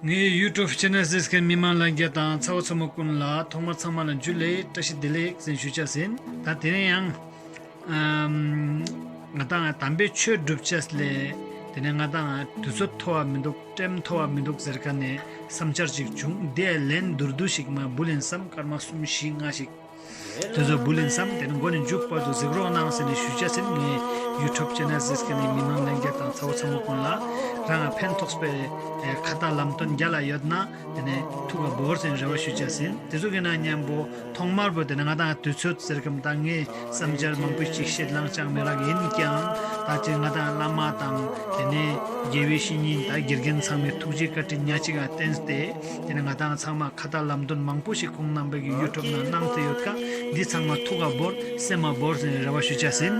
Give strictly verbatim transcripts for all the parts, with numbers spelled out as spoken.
ངའི་ཡུ་ཊུབ་ཆེ་ནལ་གཟིགས་མཁན་མི་མང་ལྷན་རྒྱས་དང་ཚ་བོ་ཚ་མོ་ཀུན་ལ་ཐོག་མར་ཚང་མ་ལ་འཇུ་ལེ་བཀྲ་ཤིས་བདེ་ལེགས་ཟེར་ཞུ་ཅེས་ཡིན། ད་དེ་ནས་ཡང་ཨམ་ང་དང་དམ་པའི་ཆོས་སྒྲུབ་ཅེས་ལས་དེ་ནས་ང་དང་དུས་ཚོད་ཐོབ་པ་མི་འདུག་ཊེམ་ཐོབ་པ་མི་འདུག་ཟེར་མཁན་ནས་བསམ་འཆར་ཅིག་བྱུང་། དེ་ལན་མདོར་བསྡུས་ཤིག་མ་འབུལ་ཡིན་བསམ། སྐར་མ་གསུམ་བཞི་ལྔ་ཞིག་དེ་ཚོ་འབུལ་ཡིན་བསམ། དེ་ནི་མགོ་ནས་མཇུག་བར་དུ་གཟིགས་རོགས་གནང་ཟེར་ནས་ཞུ་ཅེས་ཡིན། ངའི་ཡུ་ཊུབ་ཆེ་ནལ་གཟིགས་མཁན་ནི་མི་མང་ལྷན་རྒྱས་དང་ཚ་བོ་ཚ་མོ་ཀུན་ལ་རང་ལ་ཕན་ཐོགས་པའི་ཨེ་ཁ་ཏ་ལམ་སྟོན་རྒྱལ་ལ་ཡོད་ན་དེ་ནི་ཐུགས་ཁ་བོར་ཟེར་ནས་རེ་བ་ཞུ་ཅེས་ཡིན། དེ་ཚོ་གི་ནང་མཉམ་པོ་ཐོག་མར་པོ་དེ་ནི་ང་དང་དུས་ཚོད་ཟེར་གམ་ད་ངའི་བསམ་འཆར་མང་པོ་ཞིག་བཤད་ལང་ཅང་མི་རག་ཡིན་ཀྱང་ད་ཅི་ང་དང་བླ་མ་དང་དེ་ནི་དགེ་བའི་བཤེས་གཉེན་དང་དགེ་རྒན་ཚང་མའི་ཐུགས་རྗེ་བཀའ་དྲིན་ཉག་གཅིག་ལ་བརྟེན་ཏེ་དེ་ནི་ང་དང་ཚང་མ་ཁ་ཏ་ལམ་སྟོན་མང་པོ་ཞིག་ཁོང་རྣམ་པ་གི་ཡུ་ཊུབ་ནང་གནང་སྟེ་ཡོད་ཀ། འདི་ཚང་མ་ཐུགས་ཁ་བོར་སེམས་མ་བོར་ཟེར་ནས་རེ་བ་ཞུ་ཅེས་ཡིན།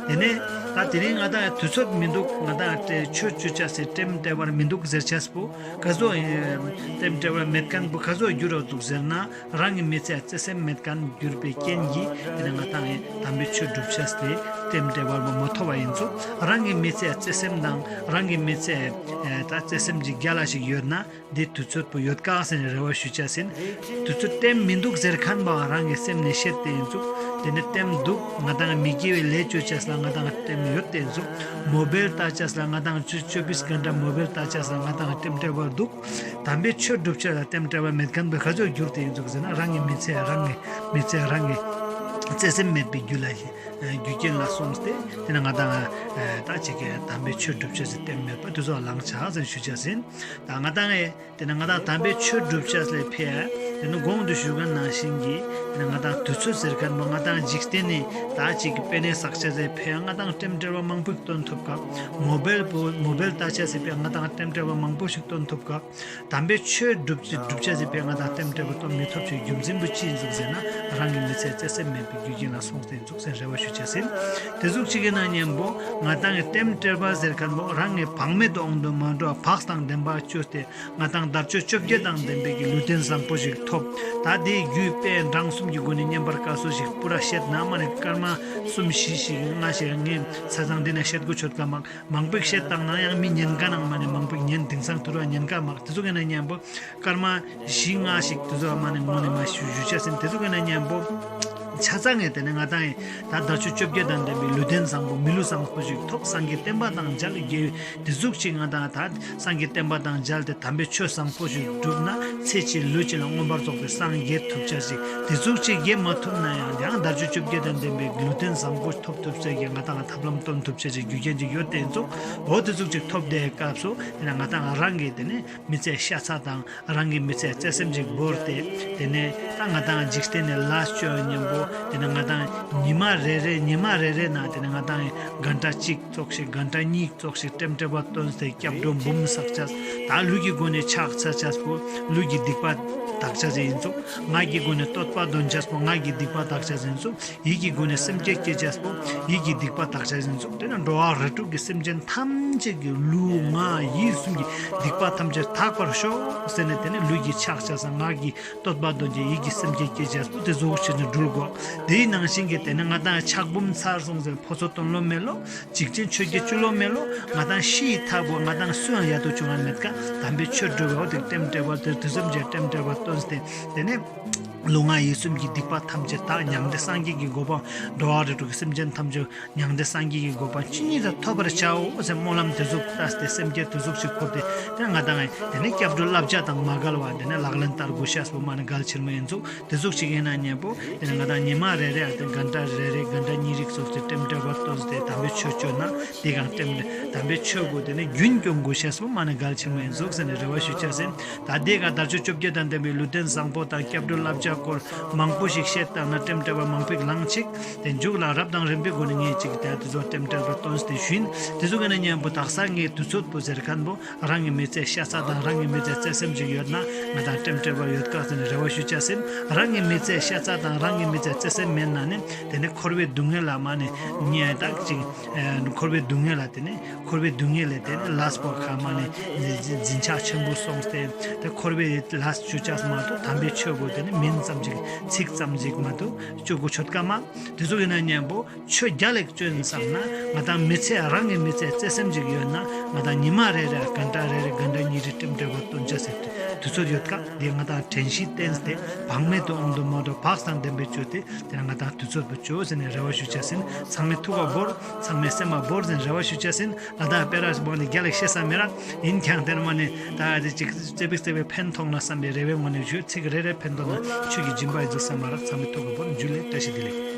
དེ་ནས་ད་དེ་རིང་ང་དང་དུས་ཚོད་མི་འདུག་ང་དང་ཆོས་ཞུ་ཅེས་སི་ཊེམ་ཊེ་བལ་མི་འདུག་ཟེར་ཅེས་པོ་ག་ཟུག་ཨེ་ཊེམ་ཊེ་བལ་མེད་མཁན་པོ་ག་ཟུག་འགྱུར་ར་འདུག་ཟེར་ན། རང་གི་མི་ཚེ་བརྩེ་སེམས་མེད་མཁན་གྱུར་པའི་རྐྱེན་གྱིས་དེ་ནས་ང་དང་ཨེ་དམ་པའི་ཆོས་སྒྲུབ་ཅེས་སི་ཊེམ་ཊེ་བལ་པོ་མ་ཐོབ་པ་ཡིན་ཙོགས། རང་གི་མི་ཚེ་བརྩེ་སེམས་དང་རང་གི་མི་ཚེ་ཨེ་ད་བརྩེ་སེམས་ཀྱི་རྒྱལ་ལ་ཞིག་ཡོད་ན། འདི་དུས་ཚོད་པོ་ཡོད་ཀ་ཟེར་ནས་རེ་བ་ཞུ་ཅེས་ཡིན། དུས་ཚོད་ཊེམ་མི་འདུག་ཟེར་མཁན་པོ་རང་གི་སེམས་ནས་བཤད་དེ་ཡིན་ཙོགས། དེ་ནས་ཊེམ་འདུག་ང་དང་མི་དགེ་བའི་ལས་ཅོ་ཅེས་ལ་ང་དང་ཊེམ་ཡོད་དེ་ཡིན་ཙོགས། མོ་བེལ་ལྟ་ཅེས་ལ་ང་དང་ཅོ་ཅོ་བིས་གྷན་ཊ་མོ་བེལ་ལྟ་ཅེས་ལ་ང་དང་ཊེམ་ཊེ་བལ་འདུག་དམ་པའི་ཆོས་སྒྲུབ་ཅེས་ལ་ཊེམ་ཊེ་བལ་མེད་མཁན་པོ་ག་ཟུག་འགྱུར་ཏེ་ཡིན་ཙོགས་ཟེར་ན། རང་གི་མི་ཚེ་རང་གི་མི་ཚེ་རང་གི་བརྩེ་སེམས་མེད་པའི་རྒྱུ་ལ་ཞིག་རྒྱུ་རྐྱེན་ལ་སོང་སྟེ་དེ་ནས་ང་དང་ཨེ་ད་ཅིག་གི་དམ་པའི་ཆོས་སྒྲུབ་ཅེས་སི་ཊེམ་མེད་པ་དེ་ཚོ་ལང་ཆ་ཟེར་ཞུ་ཅེས་ཡིན། ད་ང་དང་ཨེ་དེ་ནས་ང་དང་དམ་པའི་ཆོས་སྒྲུབ་ཅེས་ལ་ཕེ་དེ་ནས་གོང་དུ་ཞུ་མཁན་ནང་བཞིན་གྱི་དེ་ནས་ང་དང་དུས་ཚོད་ཟེར་མཁན་པོ་ང་དང་འཇིག་རྟེན་ནི་ད་ཅིག་གི་པེ་ནེ་བསགས་ཅེས་ལ་ཕེ་ང་དང་ཊེམ་ཊེ་བལ་མང་པོ་ཞིག་སྟོན་ཐུབ་ཀ། མོ་བེལ་པོ་མོ་བེལ་ལྟ་ཅེས་ལ་ཕེ་ང་དང་ཊེམ་ཊེ་བལ་མང་པོ་ཞིག་སྟོན་ཐུབ་ཀ། དམ་པའི་ཆོས་སྒྲུབ་སྒྲུབ་ཅེས་ལ་ཕེ་ང་དང་ཊེམ་ཊེ་བལ་སྟོན་མི་ཐུབ་ཅེས་རྒྱུ་མཚན་པོ་ཅི་ཡིན་ཙོགས་ཟེར་ན། རང་གི་མི་ཚེ་བརྩེ་སེམས་མེད་པའི་རྒྱུ་རྐྱེན་ལ་སོང་སྟེ་ཡིན་ཙོགས་ཟེར་རེ་བ་ཞུ་ཅེས་ཡིན། དེ་ཟུག་ཅིག་གི་ནང་མཉམ་པོ་ང་དང་གི་ཊེམ་ཊེ་བལ་ཟེར་མཁན་པོ་རང་གི་བག་མེད་དུ་འོང་དུ་མ་འགྲོ་བ་བག་དང་ལྡན་པ་ཅོས་ཏེ་ང་དང་དལ་འབྱོར་བཅོ་བརྒྱད་དང་ལྡན་པའི་གི་ལུས་རྟེན་བཟང་པོ་ཞིག་ཐོབ། ད་དེའི་རྒྱུའི་དཔེ་འབྲིང་གསུམ་གྱི་སྒོ་ནས་བསྙེན་པར་དཀའ་སོ་ཞིག་པུ་ར་བཤད་ན་མ་ནི་སྐར་མ་གསུམ་བཞི་ཞིག་ལྔ་ཞིག་ངས་ཆ་ཚང་འདི་ནས་བཤད་དགོས་ཆོད་ཀ་མ། མང་པོ་ཞིག་བཤད་བཏང་ན་ཡང་མི་ཉན་མཁན་ནང་མ་ནི་མང་པོ་ཞིག་ཉན། དེང་སང་དུས་ར་ཉན་མཁན་མ་དེ་ཚོ་གི་ནང་མཉམ་པོ་སྐར་མ་བཞི་ལྔ་ཞིག་དེ་ཚོ་མ་ནི་ངོ་ནས་མ་ཞུ་ཞུ་ཅེས་ཡིན། དེ་ཚོ་གི་ནང་མཉམ་པོ་ཆ་ཚང་ངས་དེ་ནས་ང་དང་ཡིན་ད་དལ་འབྱོར་བཅོ་བརྒྱད་དང་ལྡན་པའི་ལུས་རྟེན་བཟང་པོ་མི་ལུས་བཟང་པོ་ཞིག་ཐོབ། སངས་རྒྱས་བསྟན་པ་དང་མཇལ། དེ་ཟུག་ཅིག་ང་དང་ད་སངས་རྒྱས་བསྟན་པ་དང་མཇལ་ཏེ་དམ་པའི་ཆོས་བཟང་པོ་ཞིག་བསྒྲུབས་ན་ཚེ་གཅིག་ལུས་གཅིག་ལ་མངོན་པར་རྫོགས་པའི་སངས་རྒྱས་ཐོབ་ཅེས་ཞིག་དེ་ཟུག་ཅིག་རྒྱས་མ་ཐུབ་ན་ཡང་ཡང་དལ་འབྱོར་བཅོ་བརྒྱད་དང་ལྡན་པའི་ལུས་རྟེན་བཟང་པོ་ཐོབ་ཐུབ་ཅེས་ཀྱི་ང་དང་ཐབས་ལམ་སྟོན་ཐུབ་ཅེས་ཀྱི་རྒྱུ་རྐྱེན་ཅིག་ཡོད་དེ་ཡིན་ཙོགས། འོ་དེ་ཟུག་ཅིག་ཐོབ་དེའི་སྐབས་སུ་དེ་ནས་ང་དང་རང་གི་དེ་ནས་མི་ཚེ་ཤ་ཚ་དང་རང་གི་མི་ཚེ་བརྩེ་སེམས་ཅིག་བོར་ཏེ་དེ་ནས་ད་ང་དང་འཇིག་རྟེན་ནས་ལས་བཅོ་མཉམ་པོ་དེ་ནས་ང་དང་ཉི་མ་རེ་རེ་ཉི་མ་རེ་རེ་ན་དེ་ནས་ང་དང་གྷན་ཊ་གཅིག་ཙོགས་ཤིག་གྷན་ཊ་གཉིས་ཙོགས་ཤིག་ཊེམ་ཊེ་བལ་སྟོན་ཏེ་སྐྱབས་འགྲོ་འབུམ་བསགས་ཅེས། ད་ལུས་ཀྱི་སྒོ་ནས་ཕྱག་འཚལ་ཅེས་པོ་ལུས་ཀྱི་སྡིག་པ་དག་ཅེས་ཡིན་ཙོགས། ངག་གི་སྒོ་ནས་བསྟོད་པ་འདོན་ཅེས་པོ་ངག་གི་སྡིག་པ་དག་ཅེས་ཡིན་ཙོགས། ཡིད་ཀྱི་སྒོ་ནས་སེམས་བསྐྱེད་བསྐྱེད་ཅེས་པོ་ཡིད་ཀྱི་སྡིག་པ་དག་ཅེས་ཡིན་ཙོགས། དེ་ནས་འགྲོ་བ་རིགས་དྲུག་གི་སེམས་ཅན་ཐམས་ཅད་ཀྱི་ལུས་ངག་ཡིད་གསུམ་གྱི་སྡིག་པ་ཐམས་ཅད་དག་པར་ཤོག་ཟེར་ནས་དེ་ནས་ལུས་ཀྱི་ཕྱག་ཅེས་ངག་གི་བསྟོད་པ་འདོན་ཅེས་ཡིད་ཀྱི་སེམས་བསྐྱེད་བསྐྱེད་ཅེས་པོ་དེ་ཟུག་བྱས་ནས་འགྲུལ་དགོས། དེའི་ནང་བཞིན་གྱི་དེ་ནས་ང་དང་ཕྱག་འབུམ་ཚར་སོང་ཟེར་ཕོ་ཚོད་སྟོན་ལོ་མེད་ལོ། འཇིག་རྟེན་ཆོས་བརྒྱད་བཅུ་ལོ་མེད་ལོ། ང་དང་ཤི་ཡི་ཐག་པོ་ང་དང་སུ་ཡང་ཡ་ཏོ་བྱུང་ང་མེད་ཀ། དམ་པའི་ཆོས་སྒྲུབ་པའོ་དེ་ཊེམ་ཊེ་བལ་དེ་དུས་གསུམ་གྱི་ཊེམ་ཊེ་བལ་སྟོན་ཏེ་དེ་ནས་ལུས་ངག་ཡིད་གསུམ་གྱི་སྡིག་པ་ཐམས་ཅད་དག། མྱང་འདས་སངས་རྒྱས་ཀྱི་གོ་འཕང་འགྲོ་བ་རིགས་དྲུག་གི་སེམས་ཅན་ཐམས་ཅད་མྱང་འདས་སངས་རྒྱས་ཀྱི་གོ་འཕང་ཇི་སྙེད་དུ་ཐོབ་པར་བྱའོ་ཟེར་སྨོན་ལམ་དེ་ཟུག་བཏབ་སྟེ་སེམས་བསྐྱེད་དེ་ཟུག་ཞིག་ཁུར་ཏེ་དེ་ང་དང་དེ་ནས་སྐྱབས་འགྲོ་བསླབ་བྱ་དང་མ་འགལ་བ་དེ་ནས་ལག་ལེན་བསྟར་དགོས་ཤེས་པོ་མ་ནི་གལ་ཆེན་མོ་ཡིན་ཙོགས། དེ་ཟུག་ཞིག་ཡིན་ན་མཉམ་པོ་དེ་ནས་ང་དང་ཉི་མ་རེ་རེ་ཨ་དེ་གྷན་ཊ་རེ་རེ་གྷན་ཊ་གཉིས་རིགས་སོགས་ཏེ་ཊེམ་ཊེ་བལ་སྟོན་ཏེ་དམ་པའི་ཆོས་བཅོས་ན་དེ་གང་ཊེམ་དམ་པའི་ཆོས་པོ་དེ་ནས་རྒྱུན་སྐྱོང་དགོས་ཤེས་པོ་མ་ནི་གལ་ཆེན་མོ་ཡིན་ཙོགས་ཟེར་ནས་རེ་བ་ཞུ་ཅེས་ཡིན། ད་དེ་ག་དལ་འབྱོར་བཅོ་བརྒྱད་དང་ལྡན་པའི་ལུས་རྟེན་བཟང་པོ་དང་སྐྱབས་འགྲོ་བསླབ་བྱ་སྐོར་མང་པོ་ཞིག་བཤད་བཏང་ན་ཊེམ་ཊེ་བལ་མང་པོ་ཞིག་ལང་ཅིག། དེ་མཇུག་ལ་རབ་དང་རིམ་པའི་སྒོ་ནས་ངས་ཅིག་དེ་དེ་ཚོ་ཊེམ་ཊེ་བལ་སྟོན་ཏེ་ཞུ་ཡིན། དེ་ཚོ་གི་ནང་མཉམ་པོ་དག་ས་ངའི་དུས་ཚོད་པོ་ཟེར་མཁན་པོ་རང་གི་མི་ཚེ་ཤ་ཚ་དང་རང་གི་མི་ཚེ་བརྩེ་སེམས་ཅིག་ཡོད་ན་ང་དང་ཊེམ་ཊེ་བལ་ཡོད་ཀ་ཟེར་ནས་རེ་བ་ཞུ་ཅེས་ཡིན། རང་གི་མི་ཚེ་ཤ་ཚ་དང་རང་གི་མི་ཚེ་བརྩེ་སེམས་མེད་ན་ནི་དེ་ནི་འཁོར་བའི་སྡུག་བསྔལ་ལ་མ་ནི་ཉེ་དག་ཅིག་འཁོར་བའི་སྡུག་བསྔལ་ལ་དེ་ནི་འཁོར་བའི་སྡུག་བསྔལ་ལས་དེ་ནི་ལས་པོ་ཁ་མ་ནི་འཛིན་ཆགས་ཆེན་པོ་སོང་སྟེ་དེ་འཁོར་བའི་ལས་ཞུ་ཅེས་མ་གཏོགས་དམ་པའི་ཆོས་པོ་དེ་ནི་མིན་ ཙམ་ཅིག་ཚིག་ཙམ་ཅིག་མ་གཏོགས་ཅོ་གོ་ཆོད་ཀ་མ། དེ་ཚོ་ཡིན་ན་མཉམ་པོ་ཆོས་རྒྱལ་ལ་ཅོ་ཡིན་བསམ་ན་ང་དང་མི་ཚེ་རང་གི་མི་ཚེ་བརྩེ་སེམས་ཅིག་ཡོད་ན་ང་དང་ཉི་མ་རེ་རེ་གན་ཊ་རེ་རེ་གན་ཊ་གཉིས་རེ་ཊེམ་ཊེ་བོ་སྟོན་ཅེས་སི་དུས་ཚོད་ཡོད་ཀ། དེ་ང་དང་དྲན་ཤེས་བསྟེན་ཏེ་བག་མེད་དུ་ཨོང་དུ་མོ་དུ་བག་དང་ལྡན་པའི་ཅོས་ཏེ་དེ་ན་ང་དང་དུས་ཚོད་པོ་ཅོས་ཟེར་ནས་རེ་བ་ཞུ་ཅེས་ཡིན། ཚང་མའི་ཐུགས་ཁ་བོར་ཚང་མའི་སེམས་མ་བོར་ཟེར་རེ་བ་ཞུ་ཅེས་ཡིན། ང་དང་སྤེ་ར་མ་ནི་རྒྱལ་ལ་ཤེས་ས་མི་རག། ཡིན་ཀྱང་དེ་ན་མ་ནི་ད་དེ་ཅིག་ཙེ་པིག་ཙེ་པིག་ཕན་ཐོགས་ན་བསམ་པའི་རེ་བའི་ངོས་ནས་ཞུ། ཚིག་རེ་རེ་ཕན་ཐོགས་ན་ཆོས་ཀྱི་སྦྱིན་པ་ཡིན་ཚུལ་བསམ་མ་རག། ཚང་མའི་ཐུགས་ཁ་བོར། འཇུ་ལེ། བཀྲ་ཤིས་བདེ་ལེགས།